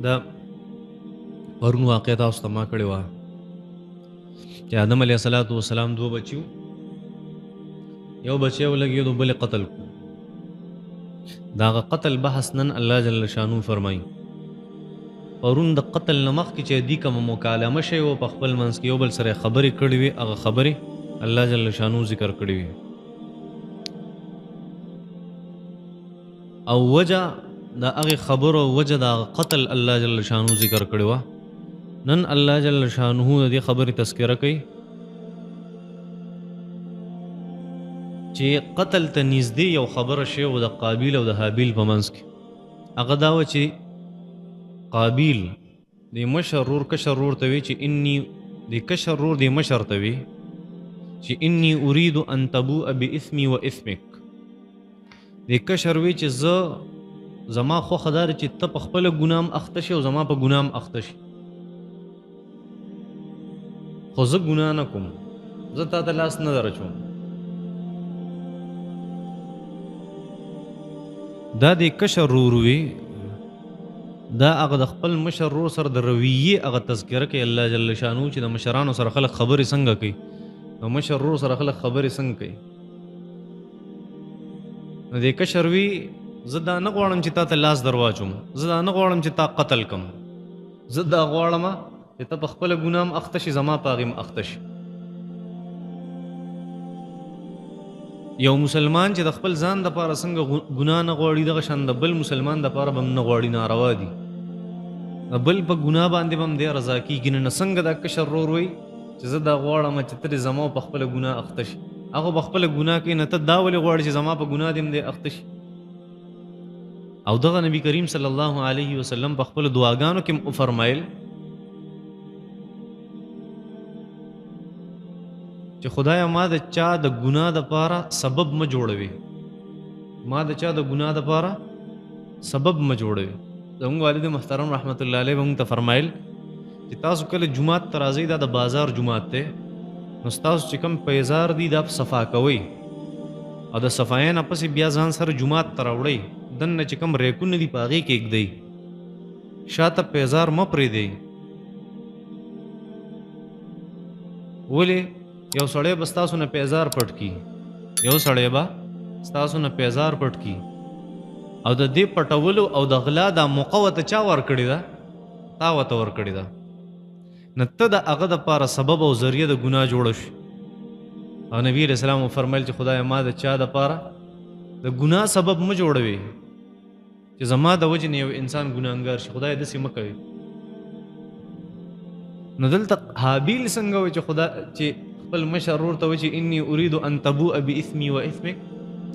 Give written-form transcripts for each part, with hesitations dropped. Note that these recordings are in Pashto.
دا پرون واقع تاسو ته ما کړې وه چې آدم علیه الصلاة والسلام دوه بچي یو بچی ولګېدو، بل قتل کو. د هغه قتل بحث نن الله جل شانو فرمایي. پرون د قتل نه مخکې چې دي کومه مکالمه شوې وه په خپل منځ کې، یو بل سره خبرې کړې وې، هغه خبرې الله جل شانو ذکر کړې وې. او وجه د هغې خبرو، وجه د هغه قتل الله جل شانو ذکر کړې وه. نن الله جل شانه د دې خبرې تذکره کوي چې قتل ته نږدې یو خبره شوې وه د قابیل او د هابیل په منځ کې. هغه دا وه چې قابیل د مشر ورور کشر ورور ته وی چې انی، د کشر ورور د مشر ته وی چې انی اريد ان تبوء باثمي واثمک. د کشر وی چې زه زما خوښه دا ده چې ته په خپله ګناه هم اخته شې او زما په ګناه هم اخته شې، خو زه ګناه نه کوم، زه تا ته لاس نه درچوم. دا د کشر ورور وی، دا هغه د خپل مشر ورور سره د رویې هغه تذکره کوي الله جل شانو چې د مشرانو سره خلک خبرې څنګه کوي، د مشر ورور سره خلک خبرې څنګه کوي. نو د کشر وی زه دا نه غواړم چې تا ته لاس در واچوم، زه دا نه غواړم چې تا قتل کم، زه دا غواړم چې ته په خپله ګناه هم اخته شې، زما په هغې هم اخته شې. یو مسلمان چې د خپل ځان دپاره څنګه ګناه نه غواړي، دغه شان د بل مسلمان دپاره به هم نه غواړي، ناروا دي. د بل په ګناه باندې به هم دی رضا کېږي نه. څنګه دا کشر ورور وایي چې زه دا غواړم چې ته دې زما په خپله ګناه اخته شې، هغه په خپله ګناه کوي، نه ته دا ولې غواړې چې زما په ګناه دې هم دی اخته شي؟ او دغه نبی کریم صلی الله علیه وسلم په خپلو دعاګانو کې هم وفرمایل چې خدایا ما د چا د ګناه دپاره سبب مه جوړوي، ما د چا د ګناه دپاره سبب مه جوړوي. زموږ والد محترم رحمت الله علیه به موږ ته فرمایل چې تاسو کله جومات ته راځئ، دا د بازار جومات دی، نو ستاسو چې کوم پیزار دي دا صفا کوئ او د صفایۍ نه پسې بیا ځان سره جومات ته راوړئ، دننه چې کوم ریکونه دي په هغې کې ږدئ، شاته پیزار مه پرېږدئ. ولې؟ یو سړی به ستاسو نه پیزار پټ کړي، یو سړی به ستاسو نه پیزار پټ کړي، او د دې پټولو او د غلا دا موقع ورته چا ورکړې ده؟ تا ورته ورکړې ده. نو ته د هغه دپاره سبب او ذریعه د ګناه جوړه شي. او نبی علیه السلام وفرمیل چې خدای ما د چا دپاره د ګناه سبب مه جوړوي چې زما د وجې نه یو انسان ګناهګار شي، خدای داسې مه کوي. نو دلته هابیل څنګه وایي چې خدا چې خپل مشر ورور ته وایي چې انی اريد ان تبوء باثمي واثمک،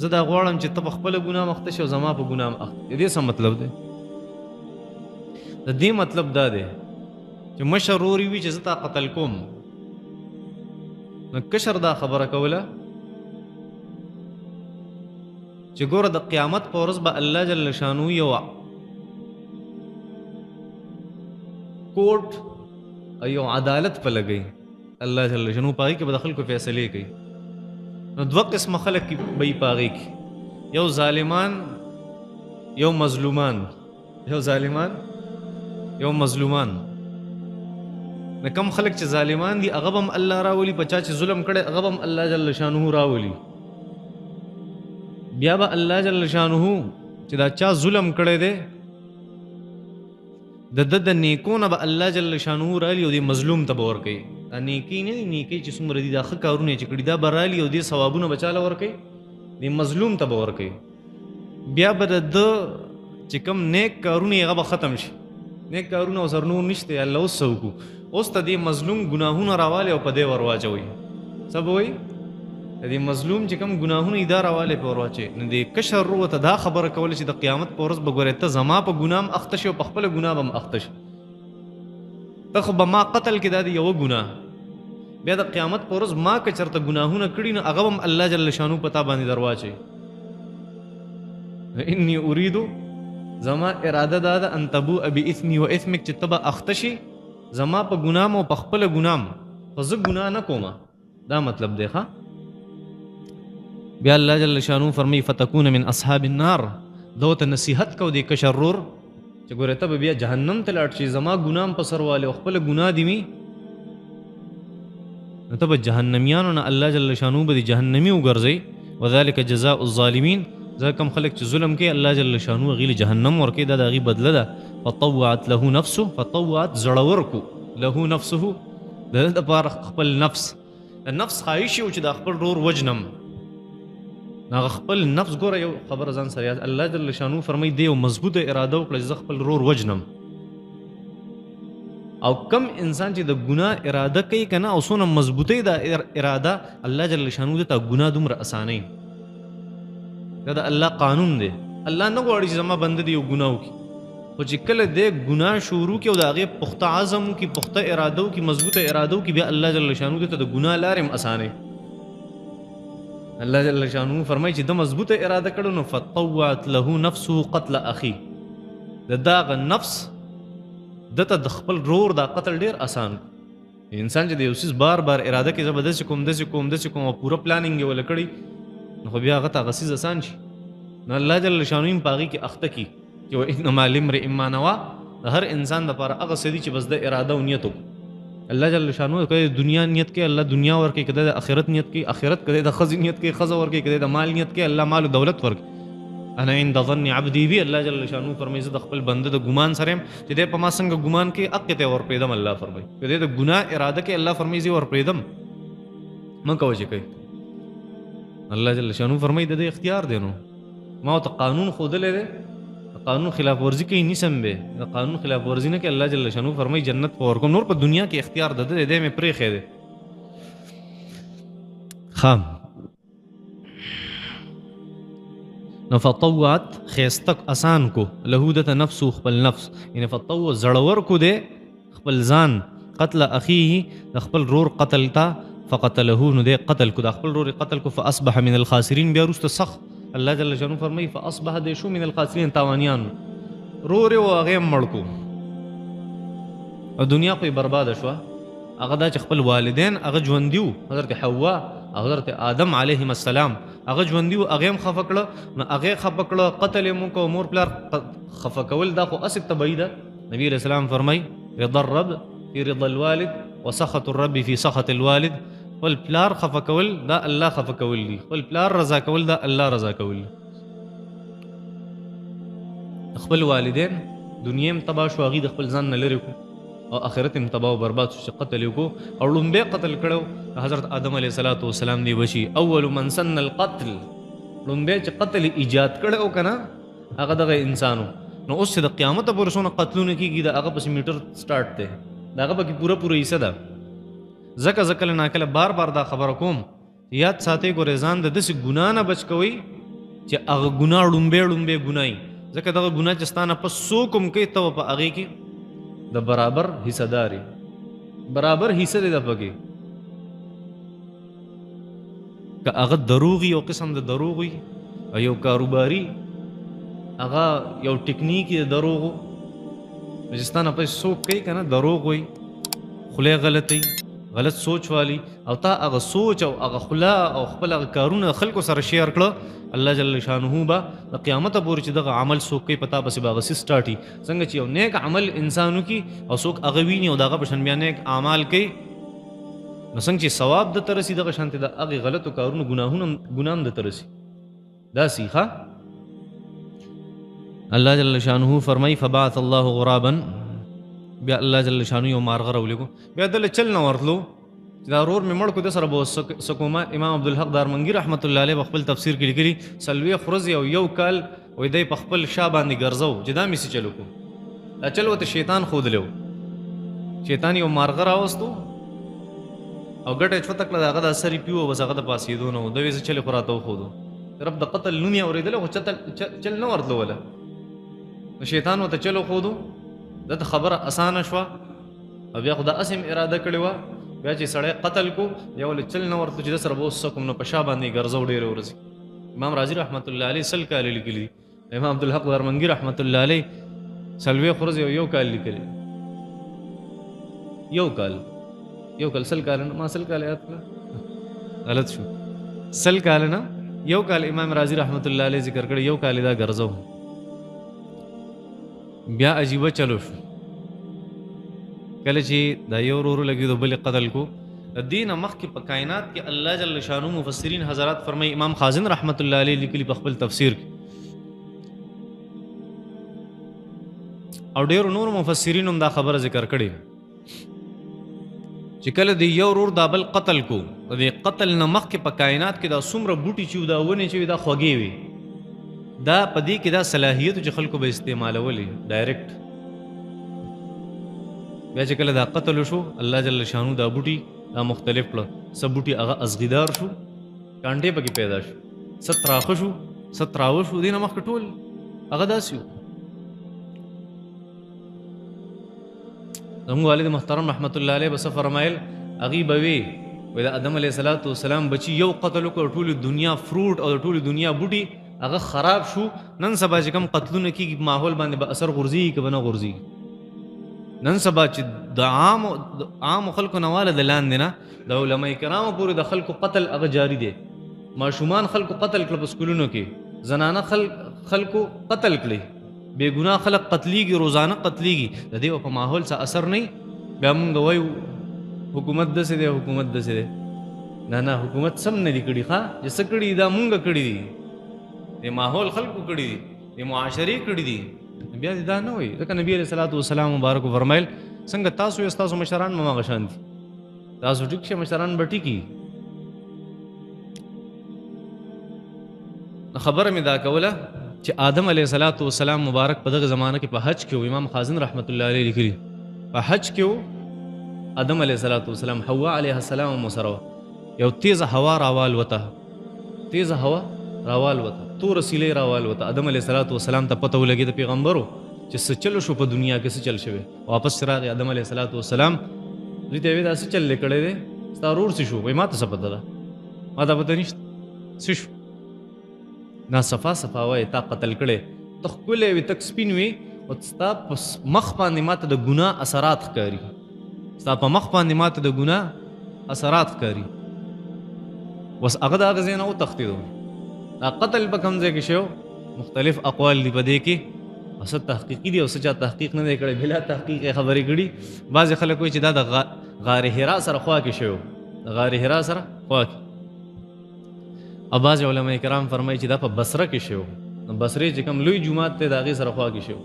زه دا غواړم چې ته په خپله ګناه هم اخته شې او زما په ګناه هم اخته. د دې څه مطلب دی؟ د دې مطلب دا دی چې مشر ورور یې وي چې زه تا قتل کوم، نو کشر دا خبره کوله چې ګوره د قیامت په ورځ به الله جل شانو یو کوټ او یو عدالت په لګوي، الله جل شانو په هغې کې به د خلکو فیصلې کوي. نو دوه قسمه خلک به یې په هغې کې، یو ظالمان یو مظلومان، یو ظالمان یو مظلومان. نو کم خلک چې ظالمان دي هغه به هم الله راولي، په چا چې ظلم کړی هغه به هم الله جل شانه راولي. بیا به الله جل شانه چې دا چا ظلم کړی دی د ده د نیکو نه به الله جل شانه رالي او دې مظلوم ته به ورکوي. دا نیکي نه دي، نیکي چې څومره دي دا ښه کارونه یې چې کړي دا به رالي او دې ثوابونه به چاله ورکوي؟ دې مظلوم ته به ورکوي. بیا به د ده چې کوم نیک کارونه یې هغه به ختم شي، نیک کارونه ورسره نور نشته، الله اوس څه وکړو؟ اوس ته دې مظلوم ګناهونه راوالي او په دې ور واچوي. څه به وایي؟ د دې مظلوم چې کوم ګناهونه یې دا راوالي په ور واچوي. نو دې کشر ورور ته دا خبره کوله چې د قیامت په ورځ به ګورې ته زما په ګناه هم اخته شې او په خپله ګناه به هم اخته شې، ته خو به ما قتل کې دا دی یوه ګناه، بیا د قیامت په ورځ ما که چېرته ګناهونه کړي نو هغه به هم الله جل شانو په تا باندې در واچوي. انی اريد، زما اراده دا ده ان تبوء باثمي واثمک، چې ته به اخته شې زما په ګناه او په خپله ګناه، خو زه ګناه نه کوم، دا مطلب دی. ښه بیا الله جل شانو فرمایي فتکون من اصحاب النار، ده ورته نصیحت کو دی کشر ورور چې ګوره ته به بیا جهنم ته لاړ شې، زما ګناه هم په سر والې او خپله ګناه دې وي، نو ته به جهنمیانو نه الله جل شانه به دې جهنمي وګرځوي. وذلک جزاء الظالمین، ځکه کوم خلک چې ظلم کوي الله جل شانه هغوی له جهنم ورکوي، دا د هغوی بدله ده. فطوعت له نفسه، فطوعت زړور کو، له نفسه د ده دپاره خپل نفس، د نفس خواهش یې و چې دا خپل ورور وژنم. هغه خپل نفس ګوره یو خبره ځان سره یاد، الله جل شانه فرمایي دی یو مضبوطه اراده وکړه چې زه خپل ورور وژنم. او کم انسان چې د ګناه اراده کوي که نه، او څونه مضبوطی دا اراده، الله جل شانه ده ته ګناه دومره اسانوي. دا د الله قانون دی. الله نه غواړي چې زما بنده دې یو ګناه وکړي، خو چې کله دی ګناه شروع کړي او د هغې پخته عزم وکړي، پخته اراده وکړي، مضبوطه اراده وکړي، بیا الله جل شانه ده ته د ګناه لارې هم اسانوي. الله جل شانه فرمایي چې ده مضبوطه اراده کړو نو فطوعت له نفسه قتل اخي، د دغه نفس ده ته د خپل رور دا قتل ډېر اسان. انسان چې د یو څیز بار بار اراده کوي، زه به داسې کوم داسې کوم داسې کوم، او پوره planning یې وله کړی، نو خو بیا هغه ته هغه څیز اسان شي. نو الله جل شانه یې په هغې کې اخته کړي چې وانما لامرئ ما نوی، د هر انسان دپاره هغه څه دي چې بس د اراده او نیت وکړو. الله جل شانه که د دنیا نیت کوي الله دنیا ورکوي، که د آخرت نیت کوي آخرت، که د ښځې نیت کوي ښځه ورکوي، که د مال نیت کوي الله مال او دولت ورکوي. انا عند ظن عبدي بي، الله جل شانه فرمایي زه د خپل بنده د ګمان سره یم چې دی په ما څنګه ګمان کوي حق ته ورپرېږدم. الله فرمایي که دی د ګناه اراده کوي الله فرمایي زه یې ورپرېږدم، مه کوه چې کوي. الله جل شانه فرمایي د دې اختیار دی، نو ما ورته قانون ښودلی دی، د قانون خلاف ورزي کوي نیسم به، د قانون خلاف ورزي نه کوي الله جل شانه فرمایي جنت په ورکوم. نور په دنیا کې اختیار د ده دی، دی مې پرېښی دی. ښه، نو فطوعت ښایسته اسان کو، له ده ته نفسه خپل نفس، یعنې فطوع زړور کو دی خپل ځان، قتل اخیه د خپل رور قتل ته، فقتله نو دی قتل کو، د خپل رور قتل کو، فاصبح من الخاسرین. بیا وروسته سخت الله جل شانه فرمایي فاصبح دی شو من الخاسرین، تاوانیان، رور یې و هغه یې هم مړ کو او دنیا خو یې برباده شوه. هغه دا چې خپل والدین هغه ژوندي وو، حضرت حوا او حضرت آدم علیهم السلام هغه ژوندي وو، هغه یې هم خفه کړه، نو هغه یې خفه کړه، قتل یې وکړ، مور پلار خفه کول دا خو هسې تبعي ده. نبی علیه السلام فرمایي رضا الرب فی رضا الوالد وسخط الرب فی سخط الوالد. خپل پلار خفه کول دا الله خفه کول دي، خپل پلار رضا کول دا الله رضا کول دي. خپل والدین دنیا هم تباه شو، هغوی د خپل ځان نه لرې کړو او آخرت هم تباه او برباد شو چې قتل یې وکړو. او ړومبی قتل کړی حضرت آدم علیه الصلاة والسلام دی بچي، اول من سن القتل، ړومبی چې قتل ایجاد کړی و که نه هغه دغه انسان و. نو اوس چې د قیامته پورې څونه قتلونه کېږي د هغه پسې میټر سټارټ دی، د هغه پکې پوره پوره حصه ده. ځکه زه کله ناکله بار بار دا خبره کوم، یاد ساتئ ګورئ ځان د داسې ګناه نه بچ کوئ چې هغه ګناه ړومبی ړومبی ګناه وي، ځکه دغه ګناه چې ستا نه پس څوک هم کوي ته به په هغې کې د برابر حصه دار یې، برابر حصه دی ده پکې. که هغه دروغ یو قسم د دروغ وي او یو کاروباري هغه یو ټکنیک یې د دروغو، نو چې ستا نه پس څوک کوي که نه دروغ وایي، خوله یې غلطه وي، غلط سوچ والی، او تا هغه سوچ او هغه خوله او خپل هغه کارونه خلکو سره share کړه، الله جل شانه به د قیامته پورې چې دغه عمل څوک کوي په تا پسې به هغه څیز سټارټي. څنګه چې یو نیک عمل انسان وکړي او څوک هغه ویني او د هغه په شان بیا نیک اعمال کوي، نو څنګه چې ثواب ده ته رسي دغه شانتې د هغې غلطو کارونو ګناه هم ده ته رسي. داسې ښه الله جل شانه فرمایي فبعث الله غرابا، بیا الله جل شانه یو مارغه راولېږو، بیا ده له چل نه ورتلو چې دا ورور مې مړ کړو ده سره به اوس څه کومه. امام عبدالحق دارمنګي رحمت الله علیه په خپل تفسیر کې لیکلي 40 ورځې او یو کال وایي دی په خپل شا باندې ګرځو چې دا مې څه چل وکړو. دا چل ورته شیطان ښودلی و، شیطان یو مارغه راوستو او ګټه یې چوته کړه، د هغه د سر یې پیو بس هغه د پاڅېدو نه و، ده ویې څه چل یې خو راته وښودو. رب د قتل نوم یې اورېدلی خو چل نه ورتلو وله، نو شیطان ورته چل وښودو، ده ته خبره اسانه شوه. او بیا خو دا هسې هم اراده کړې وه، بیا چې سړی قتل کو بیا ولې چل نه ورتلو چې ده سره به اوس څه کوم، نو په شا باندې یې ګرځو ډېرې ورځې. امام رازي رحمت الله علیه 100 کاله لیکلي دي، امام عبدالحق درمنګي رحمت الله علیه 40 ورځې او یو کال لیکلی، یو کال، یو کال 100 کاله نه، ما 100 کاله یاد کړه غلط شو، 100 کاله نه یو کال امام رازي رحمت الله علیه ذکر کړی، یو کال یې دا ګرځو. بیا عجیبه چلو شو. کله چې دا یو ورور لګېدو بل یې قتل کو. د دې نه مخکې په کائنات کې الله جل شانو مفسرین حضرات فرمایي، امام خازن رحمت الله علیه لیکلي په خپل تفسیر کې او ډېرو نورو مفسرینو هم دا خبره ذکر کړې چې کله د یو ورور دا بل قتل کو، د دې قتل نه مخکې په کائنات کې دا څومره بوټي چې دا ونې چې دا خوږې وي، دا په دې کې دا صلاحیت چې خلکو به استعمالولې ډایرکټ. بیا چې کله دا قتل شو، الله جل شانو دا بوټي دا مختلف کړه. څه بوټي هغه ازغیدار شو، کانټې پکې پیدا شو، څه تراخه شو، څه تراوه شو. دې نه مخکې ټول هغه داسې وو. زموږ والد محترم رحمت الله علیه به څه فرمایل، هغوی به وي وایي د آدم علیه الصلاة والسلام بچي یو قتل وکړ، ټولې دنیا فروټ او د ټولې دنیا بوټي هغه خراب شو. نن سبا چې کوم قتلونه کېږي ماحول باندې به اثر غورځېږي که به نه غورځېږي؟ نن سبا چې د عامو خلکو نه واله د لاندې نه د علماء کرامو پورې د خلکو قتل هغه جاري دی. ماشومان خلکو قتل کړل په سکولونو کې، زنانه خلکو قتل کړي، بې ګناه خلک قتلیږي، روزانه قتلیږي. د دې په ماحول څه اثر نه. بیا مونږ وایو حکومت داسې دی، حکومت داسې دی. نه نه، حکومت سم نه دي کړي. ښه چې څه کړي دا مونږ کړي دي، د ماحول خلکو کړي دي، د معاشرې کړي دي. بیا دې دا نه وایي. ځکه نبی علیه الصلاة والسلام مبارک وفرمایل څنګه تاسو یې ستاسو مشران به هماغه شان دي، تاسو ټیک شئ مشران به ټیک وي. خبره مې دا کوله چې آدم علیه الصلاة والسلام مبارک په دغه زمانه کې په حج کې و. امام خازن رحمت الله علیه لیکلي په حج کې و آدم علیه الصلاة والسلام، حوا علیه السلام هم سره وه. یو تیزه هوا راوالوته، تیزه هوا راوالوته، توره سیلۍ راوالوته. آدم علیه الصلاة والسلام ته پته ولګېده پیغمبرو چې څه چل شو په دنیا کې، څه چل شوی. واپس چې راغی آدم علیه الصلاة والسلام دوی ته یې ویل دا څه چل دې کړی دی، ستا ورور څه شو؟ وایي ما ته څه پته ده، ما ته پته نشته څه شو. نا صفا صفا وایي تا قتل کړی، ته ښکلی وې، تک سپین وې، او ستا په مخ باندې ما ته د ګناه اثرات ښکاري، ستا په مخ باندې ما ته د ګناه اثرات ښکاري. بس هغه د هغه ځای نه وتښتېدو. دا قتل په کوم ځای کې شوی؟ مختلف اقوال دي په دې کې، او څه تحقیقي دي او څه چا تحقیق نه دی کړی، بلا تحقیق یې خبرې کړي. بعضې خلک وایي چې دا د غار حرا سره خوا کې شوی، د غار حرا سره خوا کې. او بعضې علما کرام فرمایي چې دا په بصره کې شوی، نو بصرې چې کوم لوی جومات دی د هغې سره خوا کې شوی.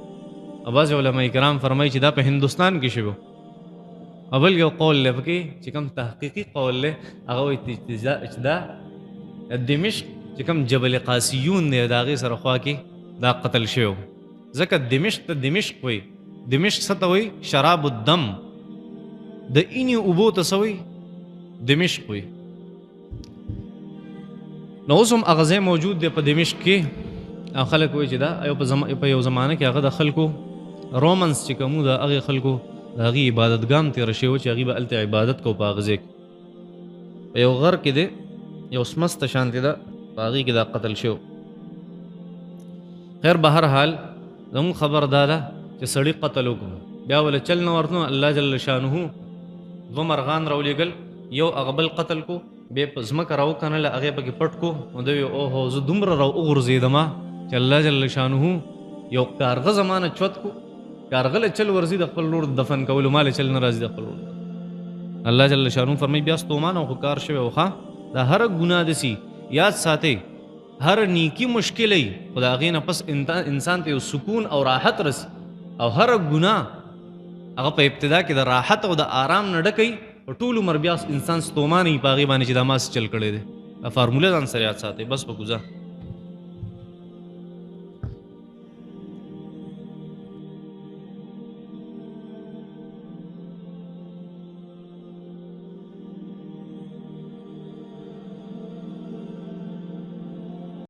او بعضې علما کرام فرمایي چې دا په هندوستان کې شوی. او بل یو قول دی پکې چې کوم تحقیقي قول دی، هغه وایي چې دا دمشق چې کوم جبل قاسیون دی د هغې سره خوا کې دا قتل شوی. ځکه دمشق ته دمشق وایي، دمشق څه ته وایي؟ شراب الدم، د اینې اوبو ته څه وایي؟ دمشق وایي. نو اوس هم هغه ځای موجود دی په دمشق کې. او خلک وایي چې دا په یو زمانه کې هغه د خلکو رومنس چې کوم د هغې خلکو د هغې عبادتګاه هم تېره شوې وه چې هغوی به هلته عبادت کو په هغه ځای کې. په یو غر کې دی، یو سمسته شانتې ده، په هغې کې دا قتل شوی. خیر به هر حال زموږ خبر دا ده چې سړي قتل وکړو، بیا وله چل نه ورتلو. الله جل شانه دوه مرغان راولېږل، یو هغه بل قتل کو، بیا په ځمکه راوکنله، هغې پکې پټ کو. نو دی وایي اوهو زه دومره راوغورځېدمه چې الله جل شانه یو کارغه زما نه چوت کو، کارغه له چل ورځي د خپل ورور دفن کولو، ما له چل نه راځي د خپل ورور. الله جل شانه فرمایي بیا ستومانه خو کار شوی و. ښه دا هره ګناه دسي یاد ساتئ، هر نیکی مشکل وي خو د هغې نه پس انسان ته یو سکون او راحت رسي، او هره ګناه هغه په ابتدا کې د راحت او د آرام نه ډکه وي، په ټول عمر بیا انسان ستومانه وي په هغې باندې چې دا ما څه چل کړی دی. دا فارموله ځان سره یاد ساتئ بس په ګوزه.